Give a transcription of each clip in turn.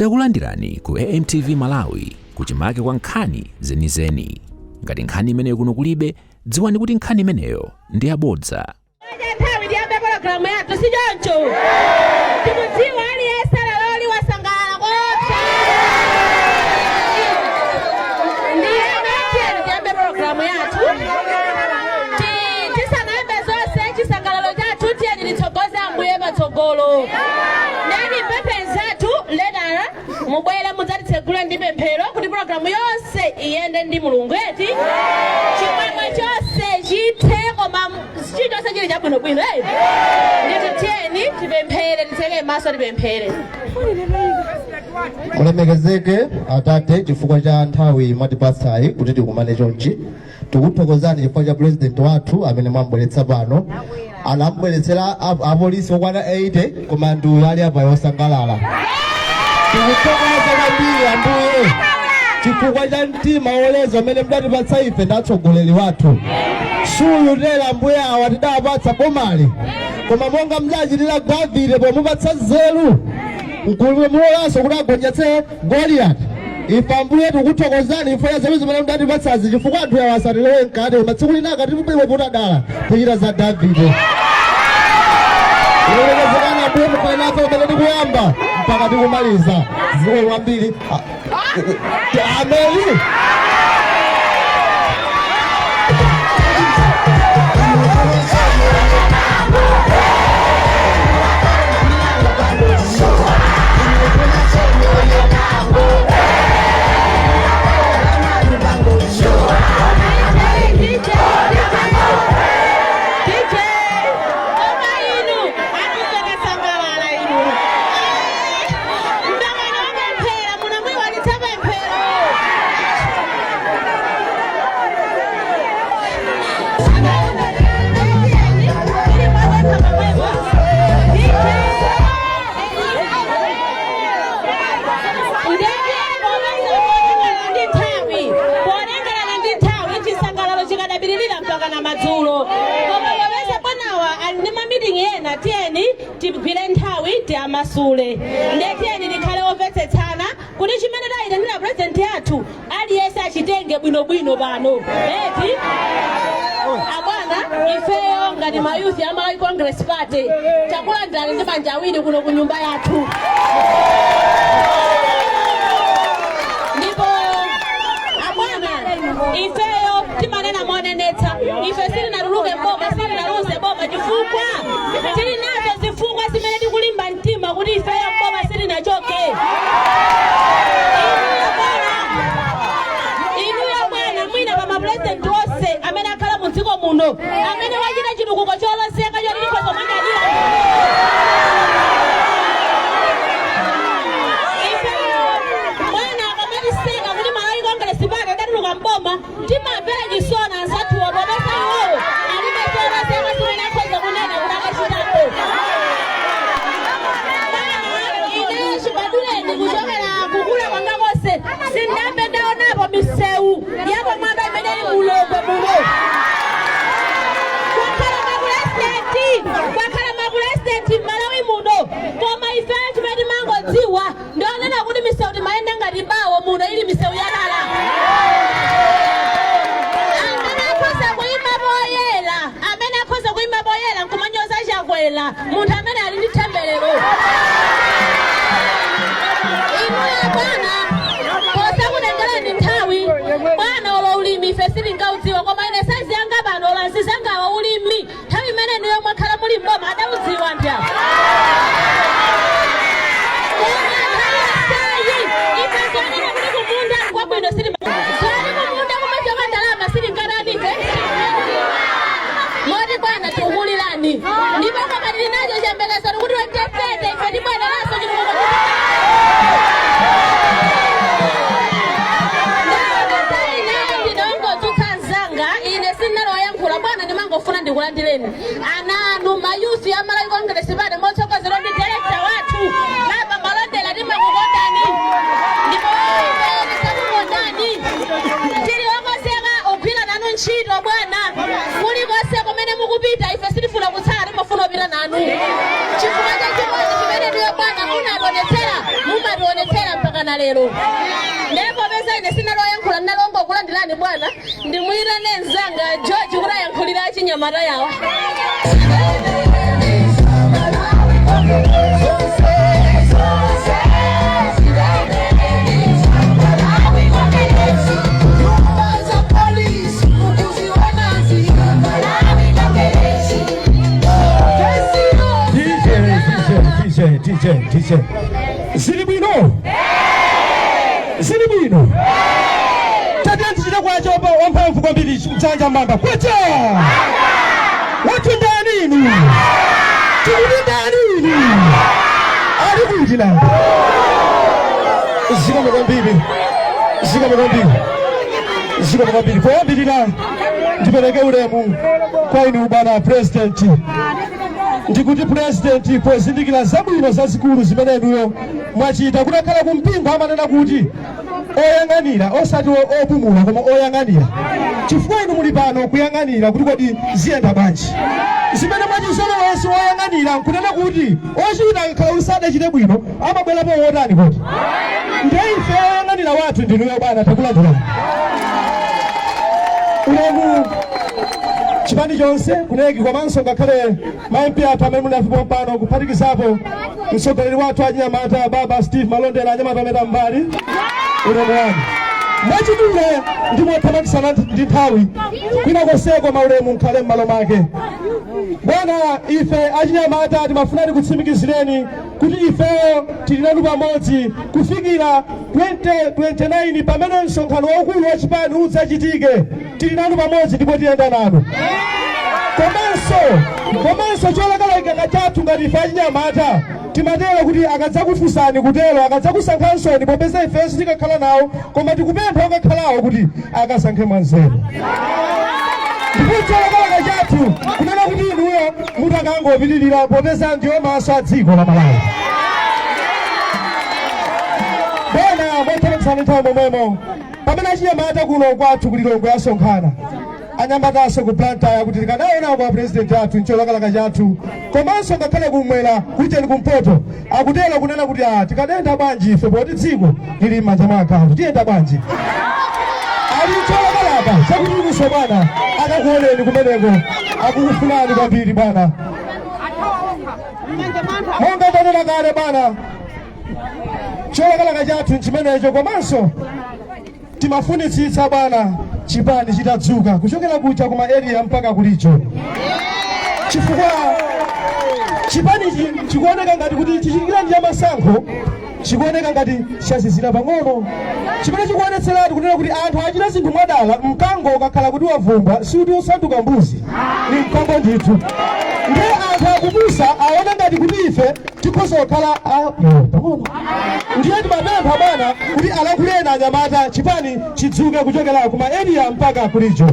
Takulandirani ku AMTV Malawi kuchimake kwa nkhani zenizeni. Ngati nkhani imeneyo kuno kulibe, dziwani kuti nkhani imeneyo ndi yabodza. Nthawi tiyambe pologalamu yathu, si choncho? Tikudziwa aliyense lero wasangalala koopsa. Ndiyeno tiyeni tiyambe pologalamu yathu. Tisanayambe zonse chisangalalo chathu, tiyeni titsogoze Ambuye patsogolo. Nani mpemphe nzathu ledala mubwere mudzatitsegule ndi pemphero kuti pologalamu yonse iyende ndi Mulungu, eti? Chimwemwe chonse chithe, koma chilichonse chili chabwinobwino, eh? Nditi tiyeni tipemphere, titseke maso tipemphere. Mulemekezeke Atate chifukwa cha nthawi mwatipatsayi kuti tikumane chonchi. Tikuthokozani chifukwa cha President wathu amene mwambweretsa pano. Anambweretsera apolisi okwana 80, koma ndi uyu ali apa yosangalala. Tikuthokoza kwambiri Ambuye chifukwa cha mtima woleza umene mudatipatsa ife ndi atsogoleri wathu. Suyutera Ambuye awa tidawapatsa bomali, koma monga mudachitira Davide pomupatsa nzeru nkumulolanso kuti agonjetse Goliyati, ife Ambuye tikuthokozani chifukwa cha nzeru zimene mudatipatsazi, chifukwa anthu awa asatilowe mkati, koma tsiku lina akatipubwino potadala kuchita za Davide. Lemekezekani Ambuye, mukhale nafe pamene tikuyamba mpaka tikumaliza. Zikomo kwambiri. Ameni. DJ, DJ, koma inu atupekasangalala inu mdangano wapemphera munamwiwalitsa pemphero. Polengerana ndi nthawi, chisangalalo chikadapitirira mpaka na madzulo, koma popeza bwanawa ali ndi mamitingi ena, tiyeni tigwire nthawi tiamasule. Ndiye tiyeni tikhale omvetsetsana kuti chimene tayitanira Purezidenti yathu aliyense achitenge bwinobwino pano, eti? Abwana, ifeyo ngati mayouth a Malawi Congress Party takulandirani ndi manja awiri kuno ku nyumba yathu. Ndipo abwana, ifeyo timanena monenetsa, ife sitinatuluke mboma, sitinaluze boma, chifukwa tili nazo zifukwa zimene tikulimba mtima kuti ifeyo mboma sitinachoke. Inuyo bwana, inuyo bwana, mwina pa mapurezidenti onse amene akhala mu dziko muno, amene wachita chitukuko cholozeka choti tikhoza kumanyadira, ifeyo bwana akamatiseka kuti Malawi Congress Party adatuluka mboma, timamvera chisoni anzathuwo, popeza iwowo alibe cholozeka zimene akhoza kunena kuti akachitapo. Bwana, ineyo chibaduleni kuchokera kukula kwanga konse sindambe ndaonapo misewu yapamwamba imene ili mulongwe muno. Kwakhala mapurezidenti, kwakhala mapurezidenti m'Malawi muno, koma ifeyo chimene timangodziwa ndionena kuti misewu timayenda ngati bawo muno ili misewu yalala. Amene akhoza kuyima poyera, amene akhoza kuyima poyera nkumanyoza Chakwera, munthu amene ali ndi temberero. Inuyo bwana, posakutengerani nthawi bwana, olo ulimi ife sitingaudziwa, koma ine size yanga pano, olo azizangawa, ulimi nthawi imene inuyo mwakhala muli mboma adaudziwa anthu awo. Koma nthawi yonseyi ife zonena kuti kumunda kwabwino sili, zoti kumunda kumachoka ndalama sitingatani ife. Moti bwana, tikukulirani, ndipo koma tili nacho chiyembekezo kuti 2030 ife tibwereranso chitukuko. Ndinongodzutsa mzanga, ine sindinaloyankhula bwana, ndimangofuna ndikulandireni ana anu mayouth ya Malawi Congress Party motsogozedwa ndi director wathu Laba Malondera. Timakukondani ndipo ife tisakukondani. Tili okonzeka kugwira nanu ntchito bwana. Kulikonse kumene mukupita ife sitifuna kutsala, timafuna kupita nanu chifukwa cha chikondi chimene ndiyo bwana munationetsera, mumationetsera. mpaka lero. Ndipo popeza ine sinaloyankhula, ndinalongokulandirani bwana, ndimuyitane mzanga George kuti ayankhulire achinyamata yawa. DJ, DJ, DJ, DJ. Zili bwino? Zili bwino? Tatiye tichite kwacha wamphamvu kwambiri mdzanja mmwamba. Kwacha! Wathu ndani inu? Tikuti ndani inu? Ali kuti nanga? Zikomo kwambiri. Zikomo kwambiri. Zikomo kwambiri. Poyambirira ndipereke ulemu kwa inu bwana President. Ndikuti President, pozindikira zabwino zazikulu zimene inuyo mwachita, kutakhala kumpingo amanena kuti oyang'anira, osati opumula koma oyang'anira, chifukwa inu muli pano kuyang'anira kuti kodi ziyenda bwanji zimene mwachizolowezi oyang'anira nkunena kuti ochita akakhala kuti sadachite bwino amabwerapo wotani kodi. Ndiye ife oyang'anira wathu ndinuyo bwana, takulandirani. Ulemu chipani chonse ku NEC komanso ngakhale ma MP athu amene muli nafe pompano, kuphatikizapo mtsogoleri wathu achinyamata baba Steve Malondera, anyamata amene mbali, ulemu wanu. Mwachidule ndi mothamangitsana ndi nthawi, kwina konseko maulemu nkhale m'malo mwake. Bwana, ife achinyamata timafuna tikutsimikizireni kuti ifeyo tili nanu pamodzi kufikira 2029 pamene msonkhano waukulu wa chipani udzachitike. Tili nanu pamodzi ndipo tiyenda nanu. Komanso cholakalaka chathu ngati ife achinyamata timatero kuti akadzakufunsani kutero, akadzakusankhansoni, popeza ifenso tikakhala nawo, koma tikupempha okakhalawo kuti akasankhe mwanzeru. Ndipo cholakalaka chathu kunena kuti inuyo mutakangopitirira, popeza ndiyo maso a dziko la Malawi. Bwana, mothamangitsana nthawi momwemo, pamene achinyamata kuno kwathu kulilongwe asonkhana, anyamataso ku Blantyre kuti tikadaona kwa president athu, ncholakalaka chathu, komanso ngakhale kumwera kucheni kumpoto akutero kunena kuti tikadayenda bwanji ife poti dziko lili m'manja mwa anthu, tiyenda bwanji? Ali ncholakalaka chakuti inunso bwana akakuoneni kumeneko, akukufunani kwambiri bwana. Monga ndanena kale bwana, cholakalaka chathu nchimenecho, komanso timafunitsitsa bwana chipani chitadzuka kuchokera kuja kuma area mpaka kulicho, chifukwa chipanichi chikuoneka ngati kuti chichitikira cha masankho chikuoneka ngati chazizira pang'ono, chimene chikuonetseratu kunena kuti anthu achita zinthu mwadala. Mkango ukakhala kuti wavumbwa sikuti usanduka mbuzi, ni mkango ndithu. Ndiye anthu akupusa aona ngati kuti ife tikhoza kukhala pang'ono. Ndiye timapempha bwana kuti alankhuleni anyamata, chipani chidzuke kuchokera kuma area mpaka kulicho.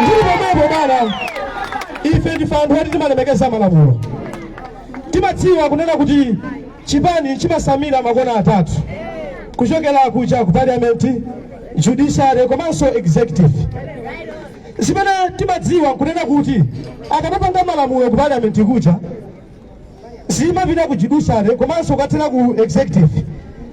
Ndili pomwepo bwana, ife ndife anthu oti timalemekeza malamulo. Timadziwa kunena kuti chipani chimasamira makona atatu, kuchokera kuja ku parliament, judiciary komanso executive. Zimene timadziwa nkunena kuti akamapanga malamulo ku parliament kuja zimapita ku judiciary komanso kukathera ku executive.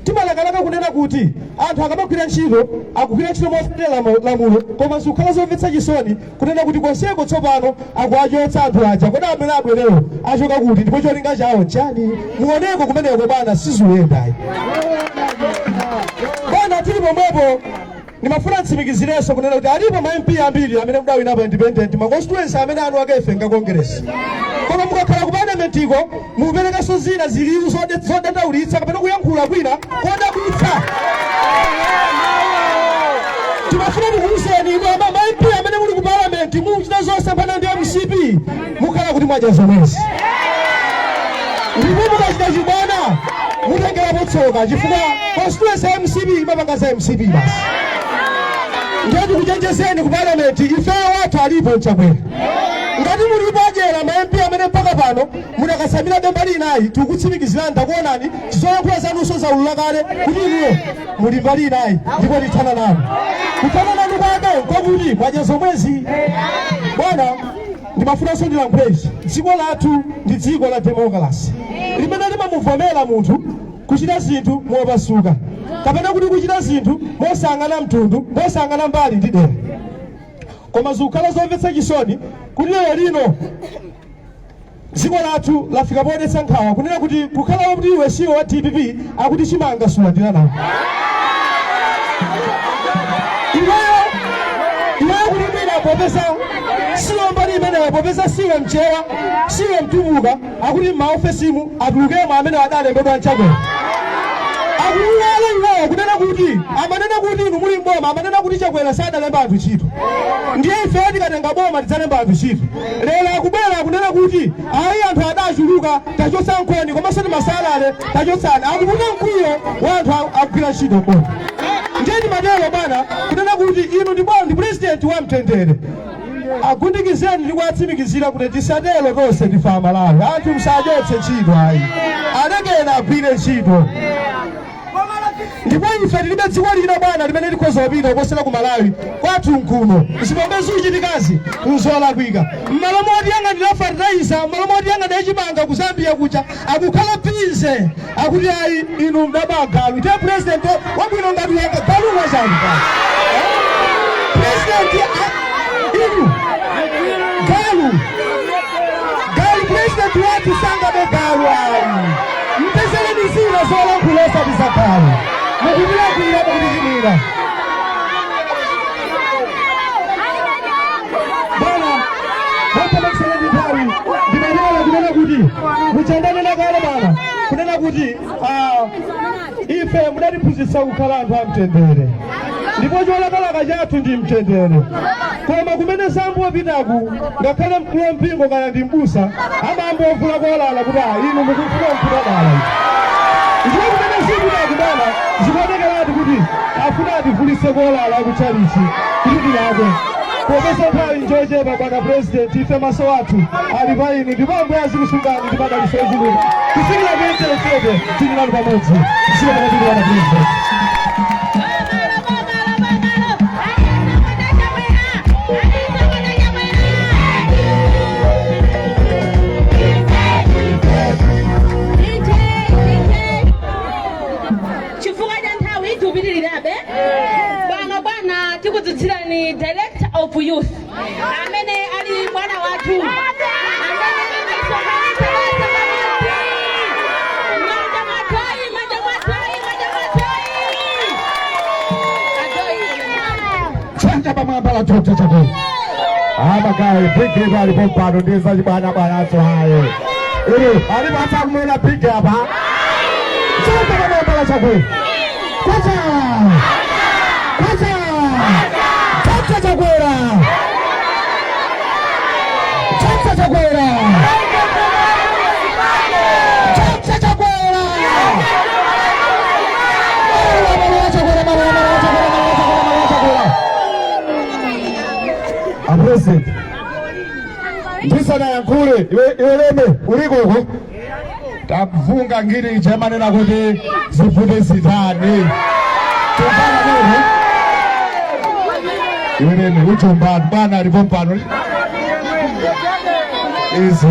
Timalakalaka kunena kuti anthu akamagwira ntchito akugwira ntchito motsatira lamulo, koma zikukhala zomvetsa chisoni kunena kuti konseko tsopano akuachotsa anthu aja. Kodi amene abwerewo achoka kuti ndipo cholinga chawo chani? Muoneko kumeneko bwana, sizikuyendayi bwana. Tili pomwepo, ndimafuna ntsimikizirenso kunena kuti alipo ma MP ambiri amene mudawinapo independent ma constituency amene anu ake ife nga Congress, koma mukakhala ku parliament iko mukuperekanso zina zilizo zodandaulitsa kapena kuyankhula kwina kodabwitsa. Timafuna tikuwuzeni kwamba ma MP amene muli ku parliament muchita zosemphana ndi MCP, mukhala kuti mwadya zomwezi, ndipo mukachita chibwana mutengerapo tsoka, chifukwa constituency ya MCP imapanga za MCP basi. Ndiye tikuchenjezeni ku parliament, ifeyo wathu alipo mchakwera. Ngati mulipo adyera ma MP amene mpaka pano mudakasamira mbali inayi, tikukutsimikizirani, takuonani tizoyankhula zanunso zaulula kale kuti inuyo muli mbali inayi, ndipo tithana nanu. Kuthana nanu kwake nkokuti mwadya zomwezi. Bwana, ndimafunanso ndilankhule ichi: dziko lathu ndi dziko la democracy limene limamuvomera munthu. Kuchita zinthu mopasuka, kapena kuti kuchita zinthu mosayang'ana mtundu, mosayang'ana mbali ndi dera. Koma zikukhala zomvetsa chisoni kuti lero lino dziko lathu lafika podetsa nkhawa, kunena kuti kukhala kuti iwe siwe wa DPP, akuti chimanga sulandira nawo. Iweyo kuti mwina popeza siwe mbali imeneyo, popeza siwe Mchewa, siwe Mtumbuka, akuti m'maofesimu atulukemo amene adalembedwa nChakwera. Akuiwala iwowo kunena kuti amanena kuti inu muli mboma, amanena kuti Chakwera sadalemba anthu ntchito, ndiye ife tikatenga boma tidzalemba anthu ntchito. Lero akubwera akunena kuti ayi, anthu adachuluka, tachotsa nkhoni, komanso timasalale tachotsani. Akuputa mkwiyo wa anthu akugwira ntchito mboma. Ndiye timatero, bwana, kunena kuti inu ndi bwana, ndi president wa mtendere. Agundikizeni ndi kuwatsimikizira kuti tisatero, tonse ndife Amalawi. Anthu musachotse ntchito ayi, alekeni agwire ntchito. Ndipo ife tilibe dziko lina, bwana, limene likhoza kupita kuposera ku Malawi kwathu nkuno. Zipombe zikuchitikazi nzolakwika. M'malo motiyang'anira fertilizer, m'malo motiyang'anira chimanga ku Zambia kuja, akukhala busy akuti ayi, inu mdaba galu. Te president wabwino ngati uyanga galu wachani? President inu galu, galu, president wathu sangabe galu ayi. Mpezereni zina zolankhula, osati za galu. Mukutilakwira, mukutichimwira, bwana. Motamakisana ndi nthawi, ndimanena kunena kuti muchandanena kale, bwana, kunena kuti ife mudatiphunzitsa kukhala anthu amtendere, ndipo cholakalaka chathu ndi mtendere. Koma kumene sambopitaku, ngakhale mkulu wa mpingo kaya ndi mbusa, amambovula kolala kuti inu mukufuna mputa dala. Ndiye kumene zipitaku, bwana, zikuonekeratu kuti afuna ativulitse kolala akutchalichi kuti tilakwe. Popeza nthawi njochepa, bwana president, ife maso athu ali pa inu, ndipo Ambuye azikusungani ndi madalitso ochuluka kufikira 2030. Tili nanu pamodzi. Zikomo kwambiri, bwana president. Babalo, babalo, babalo. Alisa Chakwera. Alisa Chakwera. DJ, DJ. Chifukwa cha nthawi tikupitirirabe. Pano, bwana, tikudzutsirani director of youth, amene ali bwana wathu amene amasonkhanitsa basa pamodzi. Manja mwathoyi, manja mwathoyi, manja mwathoyi. Athoyi. Chanja pamwamba la Dr. Chakwera. Amagayi big alipo pano, ndi zachibwana bwanaso haye ili alipo asakumuna big apa. Chanja pamwamba la Chakwera. Kwacha, kwacha, Dr. Chakwera, Dr. Chakwera, Dr. Chakwera. Malawa Chakwera, malawa, malawa Chakwera, malawa Chakwera, malawa Chakwera. A president, ndisanayankhule, iwe iwe Leme, uliko uko, tamvunga ngiri chamanena kuti zivute zitani, tumvana nene. Iwe Leme, uchumbani, bwana alipo mpano izi.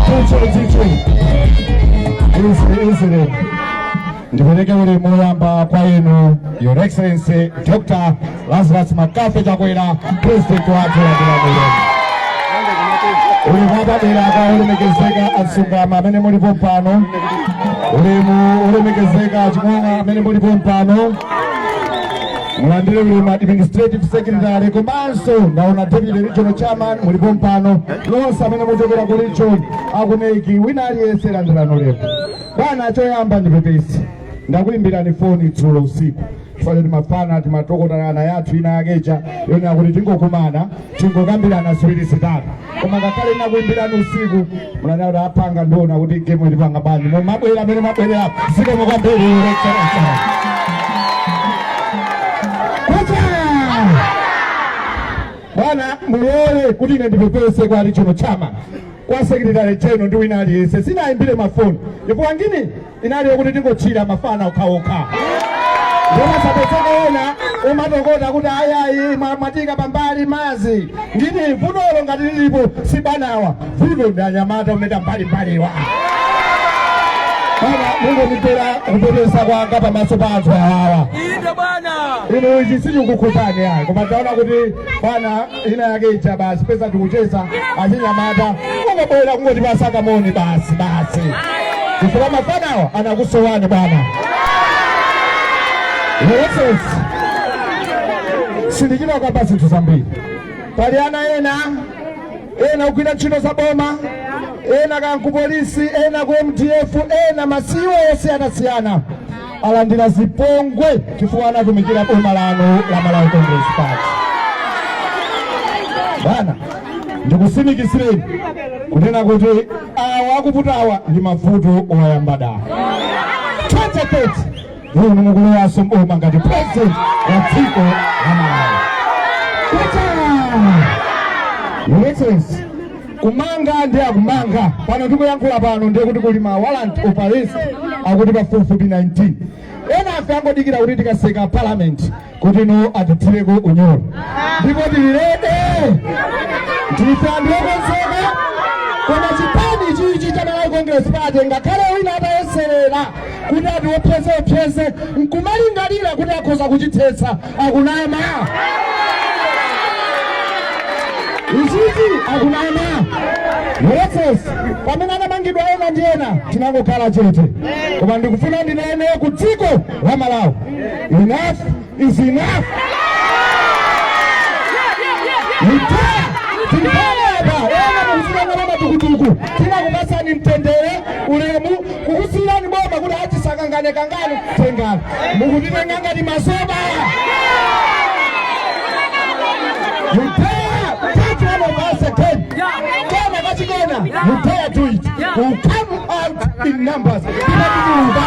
Chicho, chicho. Izi, izi. Ndipereke ulemu woyamba kwa inu, Your Excellency Dr. Lazarus McCarthy Chakwera, president wathu. Landirani ulemu wapadera kwa olemekezeka Asungama amene mulipo pano, ulemu olemekezeka Chimwanga amene mulipo pano. Mulandire ulemu administrative secretary, komanso ndaona deputy regional chairman mulipo mpano, lonse amene muchokera ku region aku NEC, wina aliyense landirani ulemu. Bwana, choyamba ndipepesi, ndakuyimbirani foni dzulo usiku fale timafana timatokotana yathu ina yakecha yona kuti tingokumana, tingokambirana ziwiri zitatu, koma ngakhale inakuyimbirani usiku munanena kuti apanga ndiona kuti game ilipanga bwanji, mumabwera amene mabwerera. Zikomo kwambiri, Excellency. Kwacha! Bwana, mulole kuti ine ndipepese kwa regional chairman, kwa secretary general ndi wina aliyense. Sinayimbire mafoni chifukwa ngini inaliyo kuti tingochira mafana okhaokha, ndimasapezeka ena umatokota kuti ayayi mwatika pambali mazi ngini. Vutolo ngati lilipo sibanawa, vuto ndi anyamata umeta mbalimbaliwa. Bwana, mungondipera kupepesa kwanga pamaso pa anthu awawa. Inde bwana. Ino ichi sichikukhuzani ayi, koma ndaona kuti bwana ina yake ija basi pesa tikucheza achinyamata kungobwera kungoti pasakamoni basi basi, chifukwa mafanawa anakusowani bwana. Your Excellency, sindichita kukamba zinthu zambiri. Pali ana ena ena kugwira ntchito za boma, ena kanku polisi, ena ku MDF, ena masiwo osiyanasiyana alandira zipongwe chifukwa anatumikira boma lanu la Malawi Congress Party. Bwana, ndikusimikizireni kunena kuti awa akuputawa ndi mavuto oyamba dala. 2030 inu mukulowanso mboma ngati president wa dziko la Malawi. Kwacha! Your Excellency, kumanga ndi akumanga pano tikuyankhula pano, ndiye kuti kuli ma warrant of arrest akuti pafupifupi 19. Ena afe angodikira kuti tikaseka parliament kuti no atithireko unyolo, ndipo tili ready, ndife anthu okonzeka. Koma chipani chichi cha Malawi Congress Party, ngakhale wina atayeserera kuti atiopseze opseze nkumalingalira kuti akhoza kuchithetsa, akunama. Ichichi akunama. Your Excellency, pamene anamangidwa ena ndi ena tinangokhala chete, koma ndikufuna ndinene ku dziko la Malawi, enough is enough. Timvera ena mukuzinang'ana matukutuku, tinakupasani mtendere, ulemu, kukusiyirani boma kuti achisakangane kangane tengani, mukutitenga ngati masoba. You dare touch one of us again. Kona kachikona, you dare do it. We'll come out in numbers. Tinatituluka.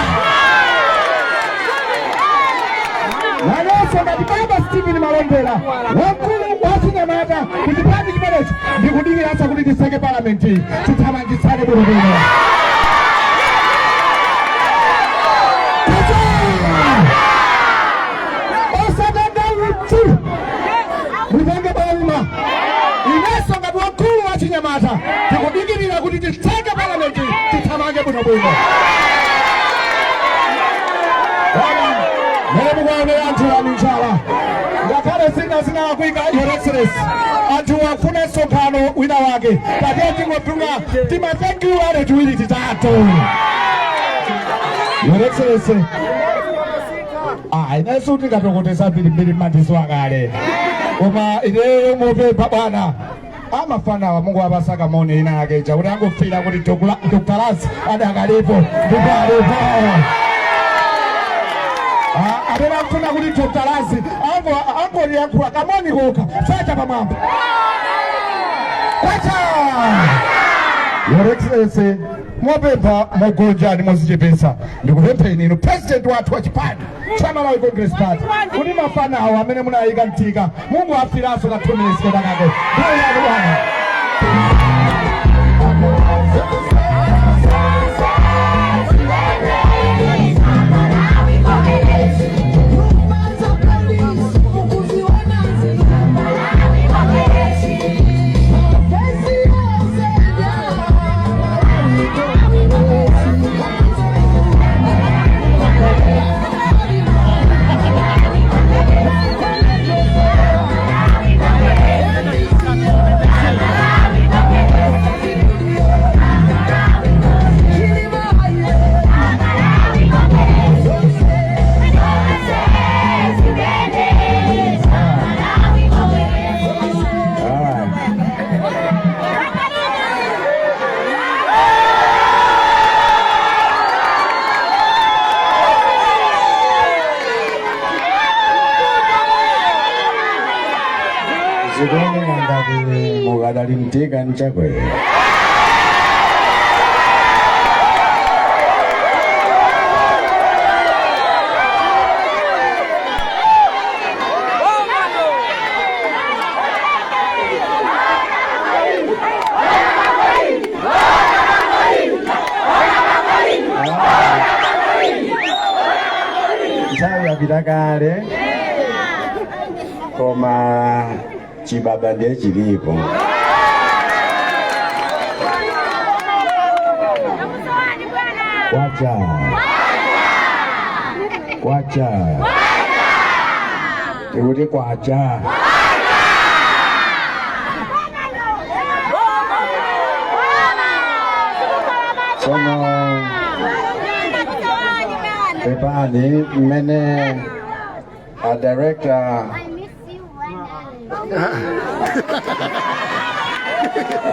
Nanenso ngati baba Stephen Malondera, wamkulu wa chinyamata kuchipani chimenechi, ndikudikiranso kuti tiseke palamenti, tithamangitsane bwinobwino. Osatenga uti mutenge boma. Inenso ngati wamkulu wa chinyamata tikudikirira kuti titseke palamenti, tithamange bwinobwino. Mene mukuonera anthu anu njala, ngakhale zina zinalakwika, Your Excellency, anthu afuna msonkhano wina wake, tate tingotunga tima thank you ane tiwiri titatu. Your Excellency, ah, inenso tingatokotesa mbirimbiri mmandizo akale, koma ineyo mopempha bwana, amafanawa Mungu apasaka moni ina yake ija kuti angofira kuti Dr. Lazi adakalipo ndipo alipo. Ah, amene akufuna kuti Dr. Lazi angoliyankhula kamoni kokha, sacha pamwamba. Kwacha! Your Excellency, mopempha mogonja ndi mozichepetsa, ndikupempheni inu president wathu wa chipani cha Malawi Congress Party kuti mafana awo amene munayika mtika Mungu afiranso ka 2 minutes kenakake. Nthawi yanu bwana. Mukadali mtika nchakwera. Nthawi yapita kale, koma chibaba ndiye chilipo. Kwacha kwacha, tikuti kwacha. Tsono pepani mmene a director. I miss you, Bwana.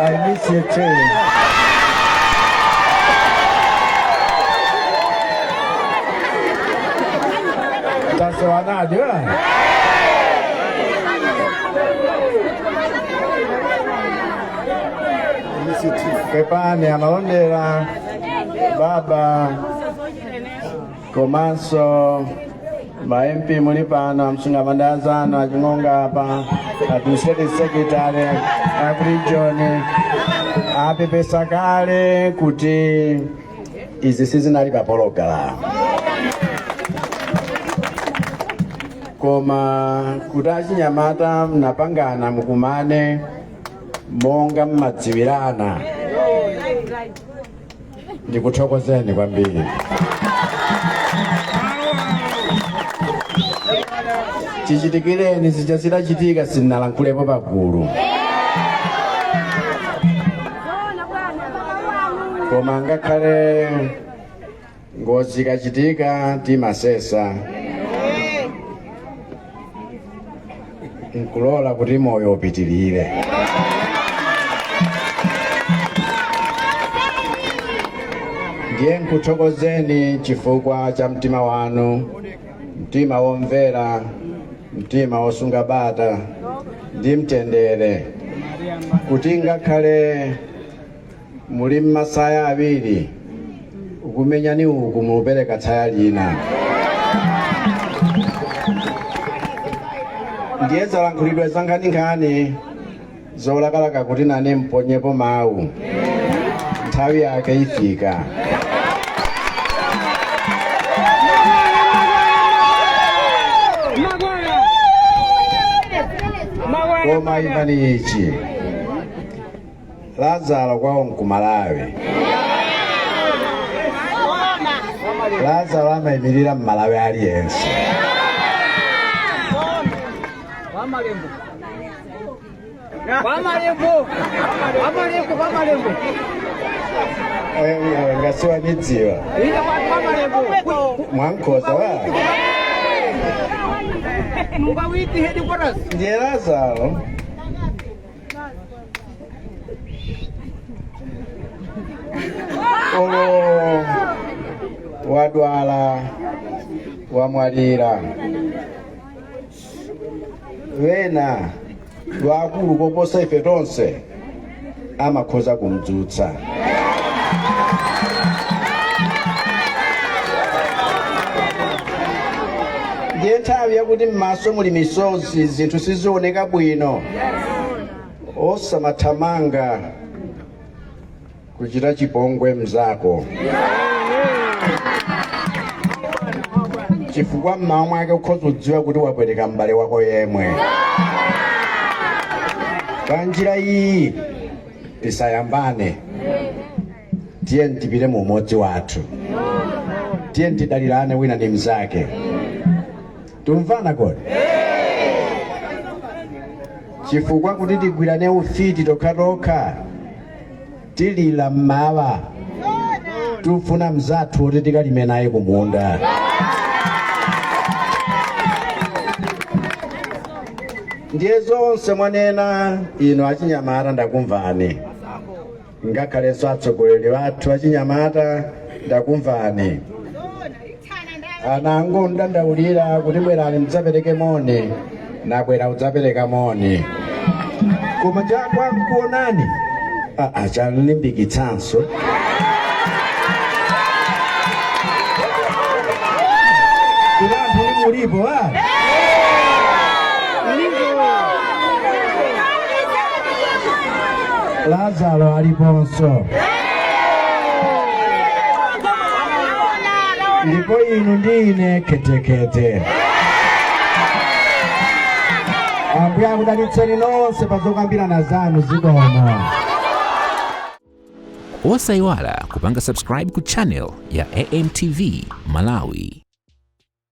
I miss you too. Tasewanaje wa? Pepani amalondera baba komanso ma MP muli pano, amsunga anzanu aching'onga apa, administrative secretary aku region apepesa kale kuti izi sizinali pa pologalamu, koma kuti achinyamata mnapangana mukumane monga mmadziwirana, ndikuthokozeni kwambiri. Chichitikireni zija zidachitika, sindinalankhulapo pagulu, koma ngakhale ngozi ikachitika timasesa nkulola kuti moyo upitirire. Ndiye nkuthokozeni chifukwa cha mtima wanu, mtima womvera, mtima wosunga bata ndi mtendere, kuti ngakhale muli mmasaya awiri ukumenyani uku, mupereka tsaya lina. Ndiye zalankhulidwe za nkhaninkhani zolakalaka kuti nane mponyepo mawu, nthawi yake ifika. Koma imvani ichi, Lazaro kwawo nkumalawi. Lazaro amayimirira mmalawi aliyense. Wamalembo. Wamalembo. Wamalembo, wamalembo. Ngasiwa nidziwa. Ine wamalembo. Mwankhoza wa Mungawiti headquarters. Ndiye Lazaro olo wadwala, wamwalira, wena lwakulu koposa ife tonse amakhoza kumdzutsa. Ndiye nthawi yakuti m'maso muli misozi, zinthu sizioneka bwino, osamathamanga kuchita chipongwe mzako, chifukwa mmawa mwake ukhoza kudziwa kuti wapweteka m'bale wako yemwe. Pa njira iyi tisayambane, tiye tipite mu umodzi wathu, tiye tidalirane wina ndi mzake. Tumvana kodi? Chifukwa kuti tigwirane ufiti tokhatokha, tilila mmawa tufuna mzathu kuti tikalime naye kumunda. Ndiye zonse mwanena ino achinyamata ndakumvani, ngakhalenso atsogoleri wathu achinyamata ndakumvani. Anango ndandaulira kuti bwerani mudzapereke moni, nabwera kudzapereka moni. Koma chakwankuonani achanlimbikitsanso. Kuti anthu mulipo a Lazaro aliponso, ndipo inu ndi ine khetekhete. Ambuye akudalitseni nonse pa zokambirana zanu. Zikomo. Osayiwala kupanga subscribe ku channel ya AMTV Malawi.